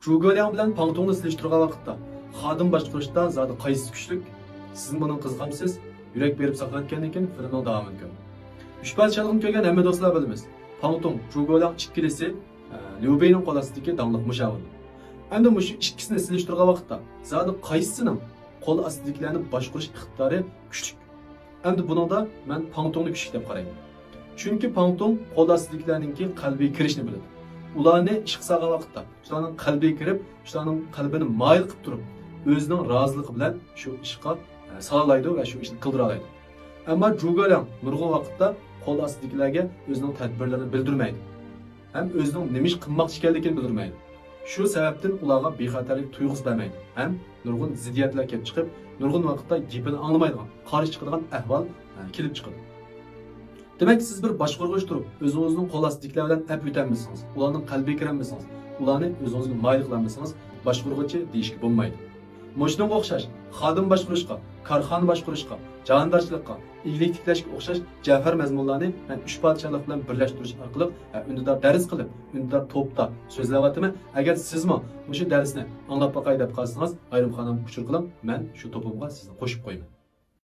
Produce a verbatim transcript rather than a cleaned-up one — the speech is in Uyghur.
جۇگولياڭ بىلەن پاڭتۇڭنى سېلىشتۇرغان ۋاقىتتا خادىم باشقۇرۇشتا زادى قايسىسى كۈچلۈك؟ سىزمۇ بۇنىڭغا قىزىقامسىز؟ يۈرەك بېرىپ ساقلايدىكەندىن كېيىن فىلىمنىڭ داۋامىنى كۆرۈڭ. ئۈچ پادىشاھلىقنى كۆرگەن ھەممە دوستلار بىلىمىز. پاڭتۇڭ، جۇگولياڭ ئىككىلىسى، ئە، ليۇ بېينىڭ قول ئاستىدىكى داڭلىق مۇشاۋىرلار. ئەمدى مۇشۇ ئىككىسىنى سېلىشتۇرغان ۋاقىتتا زادى قايسىسىنىڭ قول ئاستىدىكىلەرنى باشقۇرۇش ئىقتىدارى كۈچلۈك؟ ئەمدى بۇنىڭدا مەن پاڭتۇڭنى كۈچلۈك دەپ قارايمەن. چۈنكى پاڭتۇڭ قول ئاستىدىكىلەرنىڭكى قەلبىگە كىرىشنى بىلىدۇ. ئۇلارنى ئىشقا سالغان ۋاقىتتا، شۇلارنىڭ قەلبىگە كىرىپ، شۇلارنىڭ قەلبىنى مايىل قىلىپ تۇرۇپ، ئۆزىنىڭ رازىلىقى بىلەن شۇ ئىشقا، ئە، سالالايدۇ ۋە شۇ ئىشنى قىلدۇرالايدۇ. ئەمما جۇگولياڭ نۇرغۇن ۋاقىتتا قول ئاستىدىكىلەرگە ئۆزىنىڭ تەدبىرلىرىنى بىلدۈرمەيدۇ ھەم ئۆزىنىڭ نېمە ئىش قىلماقچى ئىكەنلىكىنى بىلدۈرمەيدۇ. شۇ سەۋەبتىن ئۇلارغا بىخەتەرلىك تۇيغۇسى بەرمەيدۇ ھەم نۇرغۇن زىددىيەتلەر كېلىپ چىقىپ، نۇرغۇن ۋاقىتتا گېپىنى ئاڭلىمايدىغان، قارشى چىقىدىغان ئەھۋال، ئە، كېلىپ چىقىدۇ. دېمەك، سىز بىر باشقۇرغۇچى تۇرۇپ، ئۆزىڭىزنىڭ قول ئاستىدىكىلەر بىلەن ئەپ ئۆتەلمىسىڭىز، ئۇلارنىڭ قەلبىگە كىرەلمىسىڭىز، ئۇلارنى ئۆزىڭىزگە مايىل قىلالمىسىڭىز، باشقۇرغۇچى دېيىشكە بولمايدۇ. مۇشۇنىڭغا ئوخشاش، خادىم باشقۇرۇشقا، كارخانا باشقۇرۇشقا، جاھاندارچىلىققا، ئىگىلىك تىكلەشكە ئوخشاش جەۋھەر مەزمۇنلارنى مەن ئۈچ پادىشاھلىق بىلەن بىرلەشتۈرۈش ئارقىلىق، ھە، ئۈندىدار دەرس قىلىپ، ئۈندىدار توپتا سۆزلەۋاتىمەن. ئەگەر سىزمۇ مۇشۇ دەرسنى ئاڭلاپ باقاي دەپ قالسىڭىز، ئايرىم خانامغا ئۇچۇر قىلىڭ، مەن شۇ توپۇمغا سىزنى قوشۇپ قويىمەن.